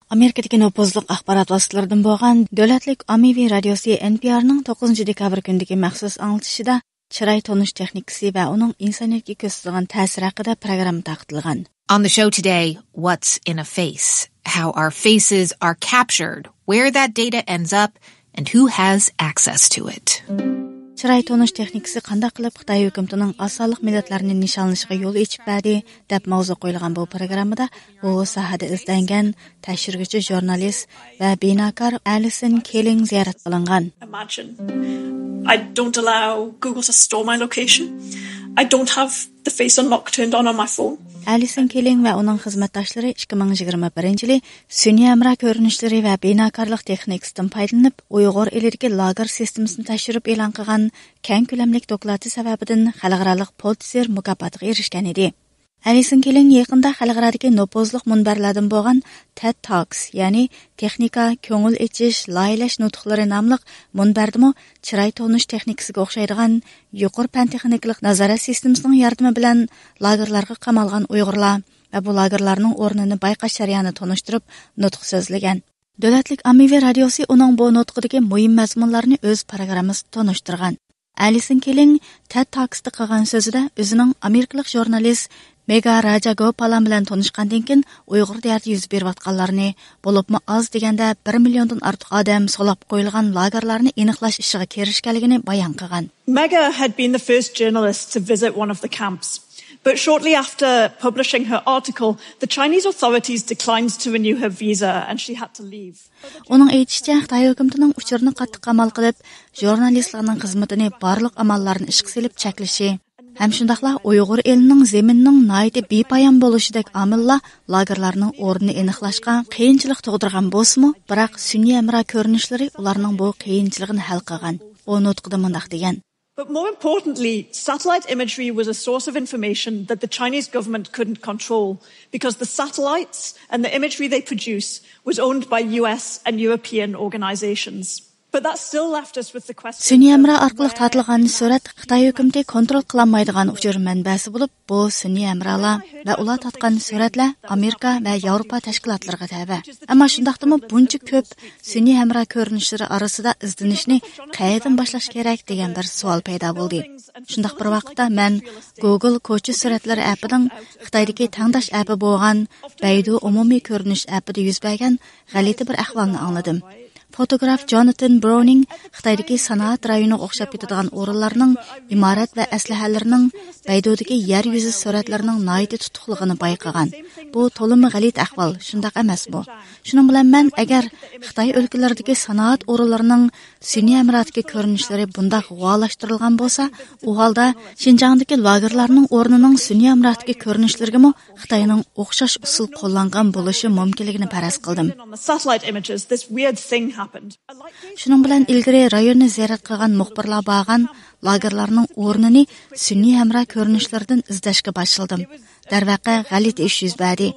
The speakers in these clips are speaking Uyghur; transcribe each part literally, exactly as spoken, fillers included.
ئامېرىكىدىكى نوپۇزلۇق ئاخبارات ۋاسىتىلىرىدىن بولغان دۆلەتلىك ئاممىۋى رادىيوسى ئېن پى ئارنىڭ توققۇزىنچى دېكابىر كۈنىدىكى مەخسۇس ئاڭلىتىشىدا چىراي تونۇش تېخنىكىسى ۋە ئۇنىڭ ئىنسانىيەتكە كۆرسىتىدىغان تەسىرى ھەققىدە پروگرامما تارقىتىلغان. On the show today, what's in a face, how our faces are captured, where that data ends up, and who has access to it. چىراي تونۇش تېخنىكىسى قانداق قىلىپ خىتاي ھۆكۈمىتىنىڭ ئاز سانلىق مىللەتلەرنى نىشانلىشىغا يول ئېچىپ بەردى، دەپ ماۋزۇ قويۇلغان بۇ پروگراممىدا بۇ ساھەدە ئىزدەنگەن تەكشۈرگۈچى ژۇرنالىست ۋە بىناكار ئەلىسون كېلىڭ زىيارەت قىلىنغان. Imagine. I don't allow Google to store my location. I don't have the face unlock turned on on my phone. ئەلىسون كېلىڭ ۋە ئۇنىڭ خىزمەتداشلىرى ئىككى مىڭ يىگىرمە بىرىنچى يىلى سۈنئىي ھەمراھ كۆرۈنۈشلىرى ۋە بىناكارلىق تېخنىكىسىدىن پايدىلىنىپ، ئۇيغۇر ئېلىدىكى لاگېر سىستېمىسىنى تەكشۈرۈپ ئېلان قىلغان كەڭ كۆلەملىك دوكلاتى سەۋەبىدىن خەلقئارالىق پۇلتسېر مۇكاپاتىغا ئېرىشكەن ئىدى. ئەلىسون كېلىڭ يېقىندا خەلقئارادىكى نوپۇزلۇق مۇنبەرلەردىن بولغان تېد تاكس، يەنى تېخنىكا، كۆڭۈل ئېچىش، لايىھەلەش نۇتۇقلىرى ناملىق مۇنبەردىمۇ چىراي تونۇش تېخنىكىسىگە ئوخشايدىغان يۇقىرى پەن تېخنىكىلىق نازارەت سىستېمىسىنىڭ ياردىمى بىلەن لاگېرلارغا قامالغان ئۇيغۇرلار ۋە بۇ لاگېرلارنىڭ ئورنىنى بايقاش جەريانىنى تونۇشتۇرۇپ، نۇتۇق سۆزلىگەن. دۆلەتلىك ئاممىۋى رادىيوسى ئۇنىڭ بۇ نۇتقىدىكى مۇھىم مەزمۇنلارنى ئۆز پروگراممىسىدا تونۇشتۇرغان. ئەلىسون كېلىڭ تېد تاكستا قىلغان سۆزىدە ئۆزىنىڭ ئامېرىكىلىق ژۇرنالىست مېگا راجاگوپالان بىلەن تونۇشقاندىن كېيىن ئۇيغۇر دىيارىدا يۈز بېرىۋاتقانلارنى، بولۇپمۇ ئاز دېگەندە بىر مىليوندىن ئارتۇق ئادەم سولاپ قويۇلغان لاگېرلارنى ئېنىقلاش ئىشىغا كىرىشكەنلىكىنى بايان قىلغان. Mega had been the first journalist to visit one of the camps, but shortly after publishing her article, the Chinese authorities declined to renew her visa and she had to leave. ئۇنىڭ ئېيتىشىچە، خىتاي ھۆكۈمىتىنىڭ ئۇچۇرنى قاتتىق قامال قىلىپ، ژۇرنالىستلارنىڭ خىزمىتىنى بارلىق ئاماللارنى ئىشقا سېلىپ چەكلىشى ھەم شۇنداقلا ئۇيغۇر ئېلىنىڭ زېمىنىنىڭ ناھايىتى بىپايان بولۇشىدەك ئامىللار لاگېرلارنىڭ ئورنىنى ئېنىقلاشقا قىيىنچىلىق تۇغدۇرغان بولسىمۇ، بىراق سۈنئىي ھەمراھ كۆرۈنۈشلىرى ئۇلارنىڭ بۇ قىيىنچىلىقىنى ھەل قىلغان. ئۇ نۇتقىدا مۇنداق دېگەن. But more importantly, satellite imagery was a source of information that the Chinese government couldn't control because the satellites and the imagery they produce was owned by U S and European organizations. But that still left us with the question سۈنئىي ھەمراھ ئارقىلىق تارتىلغان سۈرەت خىتاي ھۆكۈمىتى كونترول قىلالمايدىغان ئۇچۇر مەنبەسى بولۇپ، بۇ سۈنئىي ھەمراھلار ۋە ئۇلار تارتقان سۈرەتلەر ئامېرىكا ۋە ياۋروپا تەشكىلاتلىرىغا تەۋە. ئەمما شۇنداقتىمۇ بۇنچە كۆپ سۈنئىي ھەمراھ كۆرۈنۈشلىرى ئارىسىدا ئىزدىنىشنى قەيەردىن باشلاش كېرەك دېگەن بىر سوئال پەيدا بولدى. شۇنداق بىر ۋاقىتتا مەن گوگل كوچا سۈرەتلىرى ئەپىنىڭ خىتايدىكى تەڭداش ئەپى بولغان بەيدۇ ئومۇمىي كۆرۈنۈش ئەپىدە يۈز بەرگەن غەلىتە بىر ئەھۋالنى ئاڭلىدىم. فوتوگراف جوناتان برونىڭ خىتايدىكى سانائەت رايونىغا ئوخشاپ كېتىدىغان ئورۇنلارنىڭ ئىمارەت ۋە ئەسلىھەلىرىنىڭ بەيدۇدىكى يەر يۈزى سۈرەتلىرىنىڭ ناھايىتى تۇتۇقلۇقىنى بايقىغان. بۇ تولىمۇ غەلىتە ئەھۋال، شۇنداق ئەمەسمۇ؟ شۇنىڭ بىلەن مەن، ئەگەر خىتاي ئۆلكىلىرىدىكى سانائەت ئورۇنلىرىنىڭ سۈنئىي ھەمراھتىكى كۆرۈنۈشلىرى بۇنداق غۇۋالاشتۇرۇلغان بولسا، ئۇ ھالدا شىنجاڭدىكى لاگېرلارنىڭ ئورنىنىڭ سۈنئىي ھەمراھتىكى كۆرۈنۈشلىرىگىمۇ خىتاينىڭ ئوخشاش ئۇسۇل قوللانغان بولۇشى مۇمكىنلىكىنى پەرەز قىلدىم. On the satellite images, this weird thing happened. شۇنىڭ بىلەن ئىلگىرى رايوننى زىيارەت قىلغان مۇخبىرلار بارغان لاگېرلارنىڭ ئورنىنى سۈنئىي ھەمراھ كۆرۈنۈشلىرىدىن ئىزدەشكە باشلىدىم. دەرۋەقە، غەلىتە ئىش يۈز بەردى.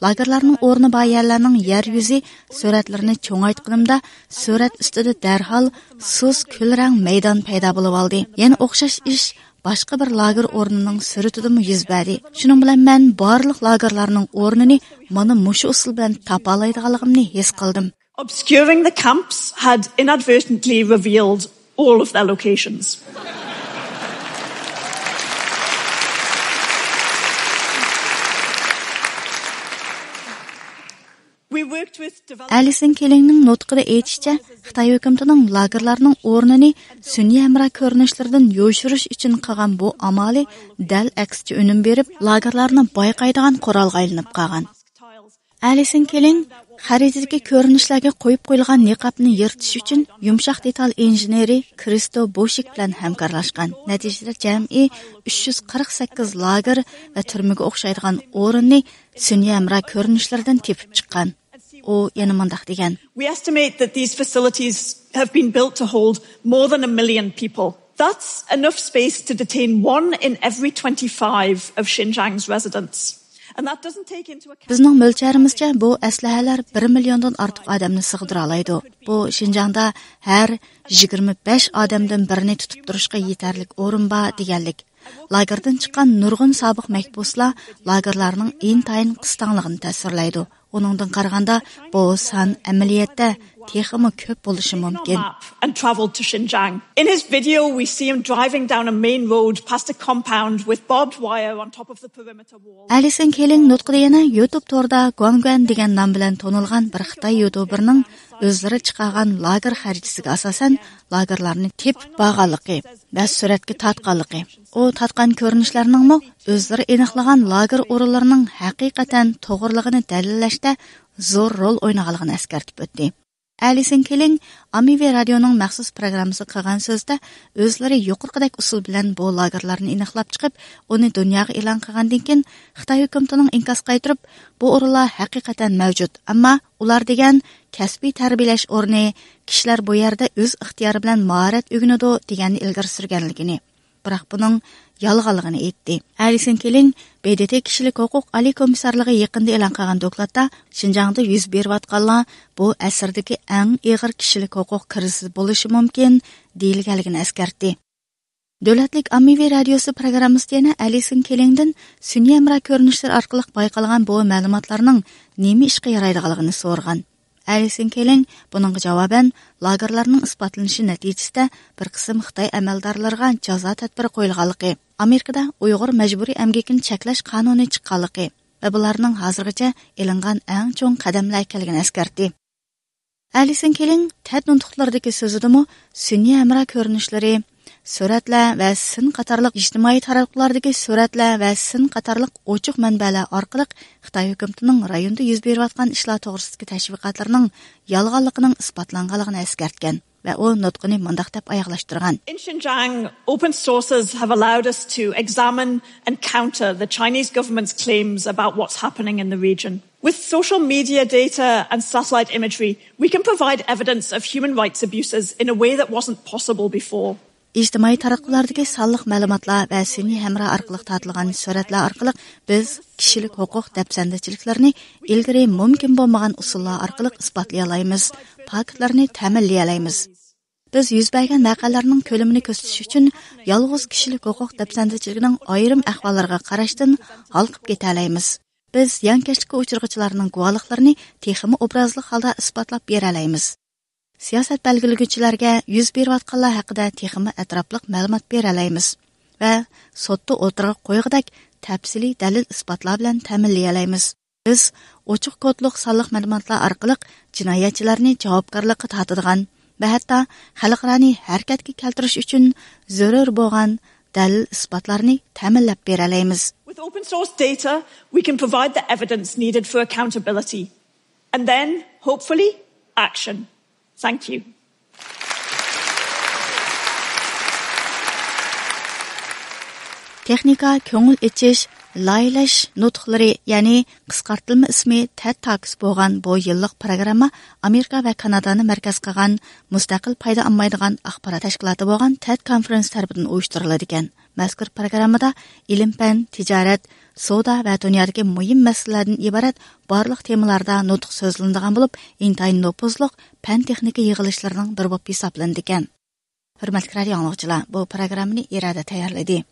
لاگېرلارنىڭ ئورنى بار يەرلەرنىڭ يەر يۈزى سۈرەتلىرىنى چوڭايتقىنىمدا، سۈرەت ئۈستىدە دەرھال سۇس كۈل رەڭ مەيدان پەيدا بولۇۋالدى. يەنە ئوخشاش ئىش باشقا بىر لاگېر ئورنىنىڭ سۈرىتىدىمۇ يۈز بەردى. شۇنىڭ بىلەن مەن بارلىق لاگېرلارنىڭ ئورنىنى مانا مۇشۇ ئۇسۇل بىلەن تاپالايدىغانلىقىمنى ھېس قىلدىم. Obscuring the camps had inadvertently revealed all of their locations. We worked with developers. ئەلىسون كېلىڭنىڭ نۇتقىدا ئېيتىشىچە، خىتاي ھۆكۈمىتىنىڭ لاگېرلارنىڭ ئورنىنى سۈنئىي ھەمراھ كۆرۈنۈشلىرىدىن يوشۇرۇش ئۈچۈن قىلغان بۇ ئامالى دەل ئەكسىچە ئۈنۈم بېرىپ، لاگېرلارنى بايقايدىغان قورالغا ئايلىنىپ قالغان. ئەلىسون كېلىڭ خەرىتىدىكى كۆرۈنۈشلەرگە قويۇپ قويۇلغان نىقابنى يىرتىش ئۈچۈن يۇمشاق دېتال ئىنژېنېرى كرىستو بوشىك بىلەن ھەمكارلاشقان. نەتىجىدە جەمئىي ئۈچ يۈز قىرىق سەككىز لاگېر ۋە تۈرمىگە ئوخشايدىغان ئورۇننى سۈنئىي ھەمراھ كۆرۈنۈشلىرىدىن تېپىپ چىققان. ئۇ يەنە مۇنداق دېگەن. We estimate that these facilities have been built to hold more than a million people. That's enough space to detain one in every twenty-five of Xinjiang's residents. And that doesn't take into account بىزنىڭ مۆلچەرىمىزچە، بۇ ئەسلىھەلەر بىر مىليوندىن ئارتۇق ئادەمنى سىغدۇرالايدۇ. بۇ شىنجاڭدا ھەر يىگىرمە بەش ئادەمدىن بىرىنى تۇتۇپ تۇرۇشقا يېتەرلىك ئورۇن بار دېگەنلىك. لاگېردىن چىققان نۇرغۇن سابىق مەھبۇسلار لاگېرلارنىڭ ئىنتايىن قىستاڭلىقىنى تەسۋىرلەيدۇ. ئۇنىڭدىن قارىغاندا، بۇ سان ئەمەلىيەتتە تېخىمۇ كۆپ بولۇشى مۇمكىن. And traveled to Xinjiang. In his video, we see him driving down a main road past a compound with barbed wire on top of the perimeter wall. ئەلىسون كېلىڭ نۇتقىدا يەنە يۇتۇب تورىدا گۇاڭگۈەن دېگەن نام بىلەن تونۇلغان بىر خىتاي يۇتۇبېرنىڭ ئۆزلىرى چىقارغان لاگېر خەرىتىسىگە ئاساسەن، لاگېرلارنى تېپىپ بارغانلىقى ۋە سۈرەتكە تارتقانلىقى، ئۇ تارتقان كۆرۈنۈشلەرنىڭمۇ ئۆزلىرى ئېنىقلىغان لاگېر ئورۇنلىرىنىڭ ھەقىقەتەن توغرىلىقىنى دەلىللەشتە زور رول ئوينىغانلىقىنى ئەسكەرتىپ ئۆتتى. ئەلىسون كېلىڭ ئاممىۋى رادىيونىڭ مەخسۇس پروگراممىسىغا قىلغان سۆزىدە، ئۆزلىرى يۇقىرىقىدەك ئۇسۇل بىلەن بۇ لاگېرلارنى ئېنىقلاپ چىقىپ، ئۇنى دۇنياغا ئېلان قىلغاندىن كېيىن، خىتاي ھۆكۈمىتىنىڭ ئىنكاس قايتۇرۇپ، بۇ ئورۇنلار ھەقىقەتەن مەۋجۇت، ئەمما ئۇلار دېگەن كەسپىي تەربىيەلەش ئورنى، كىشىلەر بۇ يەردە ئۆز ئىختىيارى بىلەن ماھارەت ئۆگىنىدۇ، دېگەننى ئىلگىرى سۈرگەنلىكىنى، بىراق بۇنىڭ يالغانلىقىنى ئېيتتى. ئەلىسون كېلىڭ ب د ت كىشىلىك ھوقۇق ئالىي كومىسسارلىقى يېقىندا ئېلان قىلغان دوكلاتتا، شىنجاڭدا يۈز بېرىۋاتقانلار بۇ ئەسىردىكى ئەڭ ئېغىر كىشىلىك ھوقۇق كىرىزىسى بولۇشى مۇمكىن، دېيىلگەنلىكىنى ئەسكەرتتى. دۆلەتلىك ئاممىۋى رادىيوسى پروگراممىسىدا يەنە ئەلىسون كېلىڭدىن سۈنئىي ھەمراھ كۆرۈنۈشلىرى ئارقىلىق بايقالغان بۇ مەلۇماتلارنىڭ نېمە ئىشقا يارايدىغانلىقىنى سورىغان. ئەلىسون كېلىڭ بۇنىڭغا جاۋابەن، لاگېرلارنىڭ ئىسپاتلىنىشى نەتىجىسىدە بىر قىسىم خىتاي ئەمەلدارلىرىغا جازا تەدبىرى قويۇلغانلىقى، ئامېرىكىدا ئۇيغۇر مەجبۇرىي ئەمگىكىنى چەكلەش قانۇنى چىققانلىقى ۋە بۇلارنىڭ ھازىرغىچە ئېلىنغان ئەڭ چوڭ قەدەملەر ئىكەنلىكىنى ئەسكەرتتى. ئەلىسون كېلىڭ تەد نۇتۇقلىرىدىكى سۆزىدىمۇ سۈنئىي ھەمراھ كۆرۈنۈشلىرى، سۈرەتلەر ۋە سىن قاتارلىق ئىجتىمائىي تاراتقۇلاردىكى سۈرەتلەر ۋە سىن قاتارلىق ئوچۇق مەنبەلەر ئارقىلىق خىتاي ھۆكۈمىتىنىڭ رايوندا يۈز بېرىۋاتقان ئىشلار توغرىسىدىكى تەشۋىقاتلىرىنىڭ يالغانلىقىنىڭ ئىسپاتلانغانلىقىنى ئەسكەرتكەن ۋە ئۇ نۇتقىنى مۇنداق دەپ ئاياغلاشتۇرغان. In Xinjiang, open sources have allowed us to examine and counter the Chinese government's claims about what's happening in the region. With social media data and satellite imagery, we can provide evidence of human rights abuses in a way that wasn't possible before. ئىجتىمائىي تاراتقۇلاردىكى سانلىق مەلۇماتلار ۋە سۈنئىي ھەمراھ ئارقىلىق تارتىلغان سۈرەتلەر ئارقىلىق بىز كىشىلىك ھوقۇق دەپسەندىچىلىكلىرىنى ئىلگىرى مۇمكىن بولمىغان ئۇسۇللار ئارقىلىق ئىسپاتلىيالايمىز، پاكىتلارنى تەمىنلىيەلەيمىز. بىز يۈز بەرگەن ۋەقەلەرنىڭ كۆلىمىنى كۆرسىتىش ئۈچۈن يالغۇز كىشىلىك ھوقۇق دەپسەندىچىلىكىنىڭ ئايرىم ئەھۋاللىرىغا قاراشتىن ھالقىپ كېتەلەيمىز. بىز زىيانكەشلىككە ئۇچرىغۇچىلارنىڭ گۇۋاھلىقلىرىنى تېخىمۇ ئوبرازلىق ھالدا ئىسپاتلاپ بېرەلەيمىز. سىياسەت بەلگىلىگۈچىلەرگە يۈز بېرىۋاتقانلار ھەققىدە تېخىمۇ ئەتراپلىق مەلۇمات بېرەلەيمىز ۋە سوتتا ئوتتۇرىغا قويغۇدەك تەپسىلىي دەلىل-ئىسپاتلار بىلەن تەمىنلىيەلەيمىز. بىز ئوچۇق كودلۇق سانلىق مەلۇماتلار ئارقىلىق جىنايەتچىلەرنى جاۋابكارلىققا تارتىدىغان ۋە ھەتتا خەلقئارانى ھەرىكەتكە كەلتۈرۈش ئۈچۈن زۆرۈر بولغان دەلىل-ئىسپاتلارنى تەمىنلەپ بېرەلەيمىز. With open source data, we can provide the evidence needed for accountability. And then, hopefully, action. Thank you. تېخنىكا، كۆڭۈل ئېچىش، لايىھەلەش نۇتۇقلىرى، يەنى قىسقارتىلما ئىسمى تەد تاكس بولغان بۇ يىللىق پروگرامما ئامېرىكا ۋە كانادانى مەركەز قىلغان مۇستەقىل پايدا ئالمايدىغان ئاخبارات تەشكىلاتى بولغان تەد كونفرېنس تەرىپىدىن ئۇيۇشتۇرۇلىدىكەن. مەزكۇر پروگراممىدا ئىلىم-پەن، تىجارەت، سودا ۋە دۇنيادىكى مۇھىم مەسىلىلەردىن ئىبارەت بارلىق تېمىلاردا نۇتۇق سۆزلىنىدىغان بولۇپ، ئىنتايىن نوپۇزلۇق پەن-تېخنىكا يىغىلىشلىرىنىڭ بىرى بولۇپ ھېسابلىنىدىكەن. ھۆرمەتلىك رادىئو ئاڭلىغۇچىلار، بۇ پروگراممىنى ئىرادە تەييارلىدى.